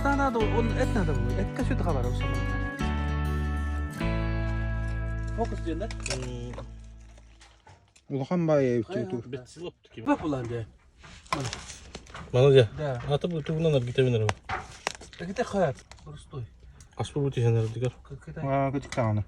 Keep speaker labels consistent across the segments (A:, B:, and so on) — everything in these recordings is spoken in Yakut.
A: Это надо, он, это надо было. Это касет хабар Фокус диэн да?
B: Улахан баайа үктүү.
A: Бап булан дэ.
C: Мана дьэ.
A: Да.
C: Ата бу тугунан аргитабын эрэ.
A: Так это хат. Простой.
C: Аспы бу тиһэн эрдигэр.
A: Как это?
B: Аа, кытык даҕаны.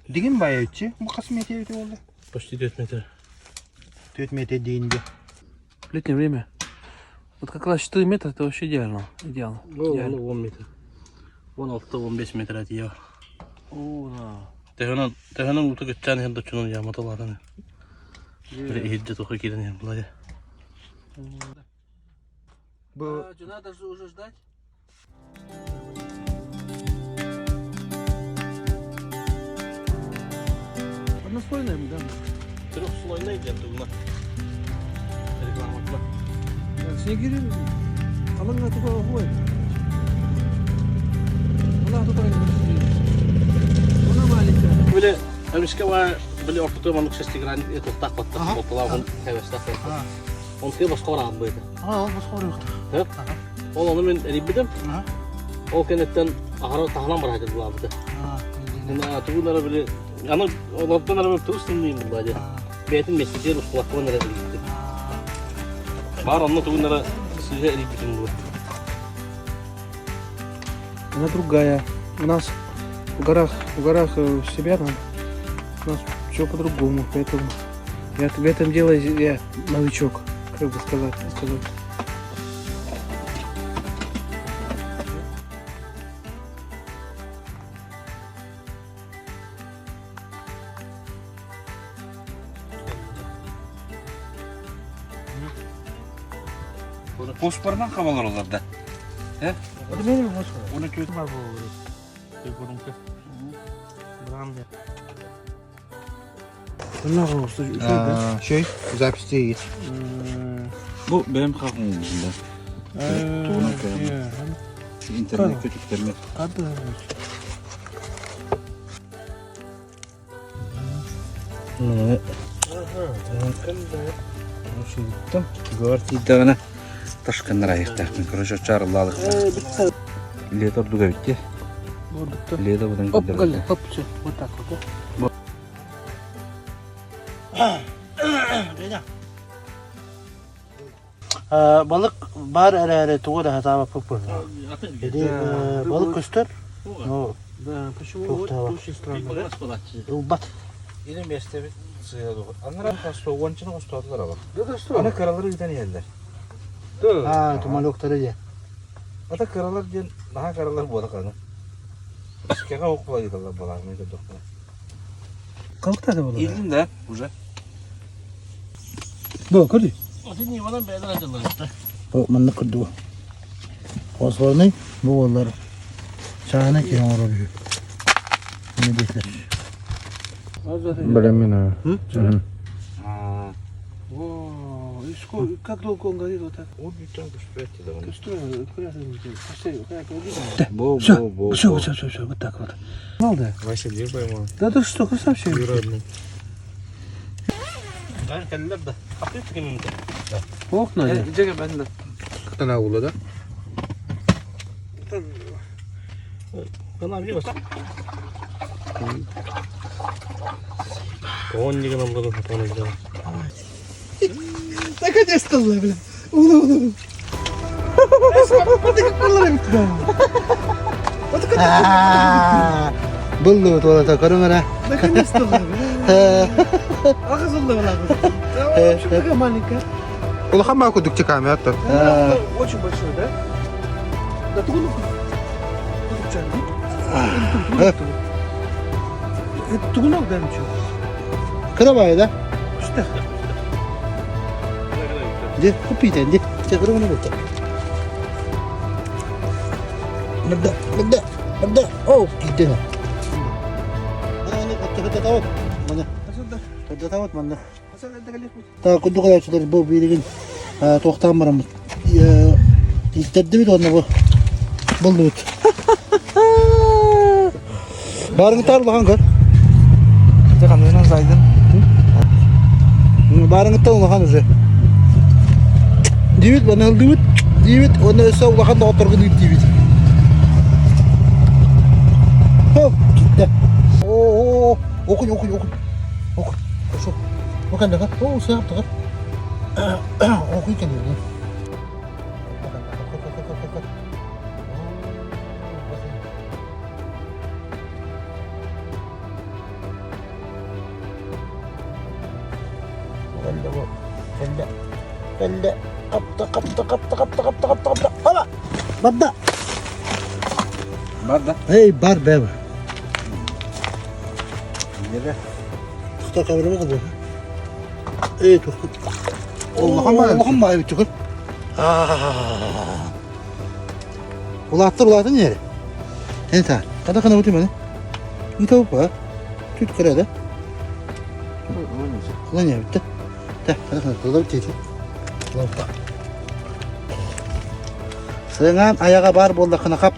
B: Дигин баайа үтчи. Бу хас метр үтү болду?
C: Почти 4 метр.
B: 4 метр дейин де.
A: Летнее время. Вот как раз 4 метра это вообще идеально. Идеально.
C: Ну,
A: Идеально.
C: 10 метр. 16-15 метр этиэ.
A: О, да.
C: Төһөнөн төһөнөн уута кытчаан иһэн дочунун яматалаатан. Били иһирдьэ туха киирэн иһэн булайа.
B: Бу
A: А, что, надо же уже ждать? Однослойная, да?
C: Трехслойный диэн тугуна. Рекламатла.
A: Снегири, алаңа туга охуй. Она тут Она маленькая.
C: Били эмискэ баа били ортотугар маннык шестигранник этуохтаах баттах
B: Аха.
C: буолталаах он хэвэстээх Он тыа босхо араалбыта.
A: А, ол босхо
C: Хөп. Ол ону мин эрийбитим.
B: Аха.
C: Ол кэнниттэн аһара таһынан бараһа дьыллаабыта. Тугунара били аны олортон ара тугус тымныйым булла дьэ. Бэйэтин миэстэтигэр устулаккабын эрэ эрийбитим. Баар онно тугунара сыыһа эрийбитим буолар.
A: Она другая. У нас в горах, в горах у себя там у нас все по-другому, поэтому я в этом деле я новичок, как бы сказать, сказать.
D: Фосфорынан хабалар олар да. Оны көт
B: Şey, запись değil.
D: Бу бэйэм хахым бында. Тугунан көрөм. Интернет көтүктөрмөт. Гор тиийдэҕинэ ташкыннар айыктаахпын короче чаарыллаалык лето ордуга битти лето будан
A: Оп, Галя, оп, все, вот так вот.
E: Балык бар эрээри тугу да сатаабаппыт буолла. Ити балык көстөр, но
A: Да, почему
E: Туох
A: вот
E: таба.
A: очень странно, да?
E: ылбат.
D: Или местебит сыйадугу. Аннара хасто уончаны хостуатылар аба.
A: Да, да что?
D: Аны кыралар ыытан иһэллэр.
A: Да.
E: Аа, тумалыктары дьэ.
D: Ата кыралар диэн наһаа кыралар буолак аны. Искэҕэ ох була ыыталлар буолаах мен көрдөхпүнэ.
A: Как это было?
D: Илдин да уже.
A: Да, көрдүй.
C: Отин Иванан бэйден атыллар.
E: Бу маннык курдук. Фосфорный бу буоллар чаана киһи оҥорор үһү. Ини диэтилэр.
B: Билэммин аа.
A: Во, и сколько, как долго он горит вот так?
D: Ол бүтэн көспөт да оны.
A: Что, куда ты Пошли, куда ты
D: Бо
A: Все,
D: бо бо.
A: все, все, все, все, вот так вот. Знал, да?
B: Вася где поймал?
A: Да ты что, красавчик?
C: Баар кэллэр да. Аппыт кимимте.
A: Ох, Надя.
B: Кытана ула да?
C: Кана билбес. Он деген алладан хатан элдер.
A: Наконец-то, бля. Ула, ула.
E: Аа, Буллубут уолата көрүҥ эрэ.
A: Наконец-то, бля. Ағызылды, бля. Вообще такая маленькая.
B: Улахан баа кудук чеками аттар.
A: Очень большой, да? Да тугунок. Это тугунок, да, ничего?
E: Кыра баайы да?
A: Что?
E: Дьэ, купите, дьэ. Дьэ, көрүҥ эрэ буолта. Мырда, мырда, мырда. Оо, киирдэ. Аны кытта Маны. Кытта манна. Та курдук аячылар бу билигин туохтаан бараммыт. Тиистэрдибит уонна бу буллубут. Барыңытар улахан көр.
D: Ханынан зайдын.
E: Барыңыттан улахан уже. Диибит, маны ылдыбыт. Диибит, уонна өссө улахан доҕотторгун ыыт диибит. Хоп, киттэ. О, окунь, окунь, окунь. Окунь. Пошел. Окунь, да, о, сыап, да. Окунь, конечно. Кэллэ, кэллэ, хапта, хапта, хапта, хапта, хапта, хапта, хапта, хаба! Барда!
D: Бар да.
E: Эй, бар бэб.
D: Нere?
E: Тухта камера бу. Эй, тухта.
B: Улахан баҕайы.
E: Улахан баҕайы бүтүкүр. Улааттар улаатын нere? Эн та. Kada kana буту мene. Ыта ба. Түт кыра да. Ulan ya bitti. Та, kada kana кылдап тиити. Лапа. Сыҥаан айаҕа баар буоллаххына хап.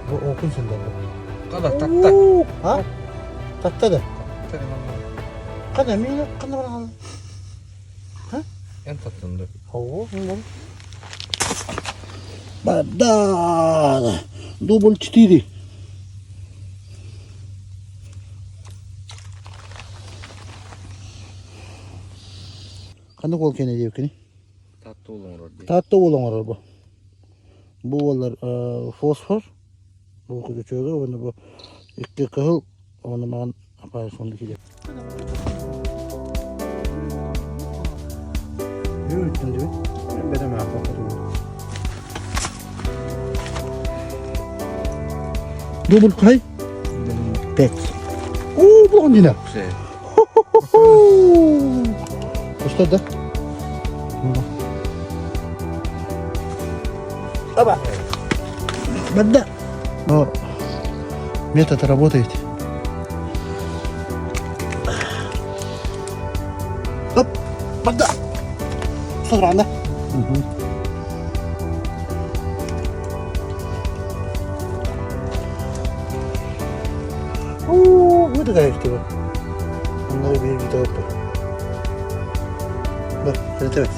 E: Бу окун сылдьар бу.
D: Кала татта.
E: Ha? Татта да. Қана мені қана барған.
D: Эн таттынды.
E: Хоо, Бада! Дубль 4. Қандай кол кене деп кені?
D: Татты olun orada.
E: Татты ол оңорор бу. Бу болар фосфор. Бу күчөгө, оны бу икки кыһыл, оны маған апай сонды келе. Үттүн диби.
B: Берем апа.
E: Дубль кай? 5. О, булган дина.
D: Şey.
E: Что да? Опа! Бада! Но метод работает. Оп! Бада! Что рано? Угу. О, вот такая штука. Onları bir bir daha yapalım. Bak, evet evet.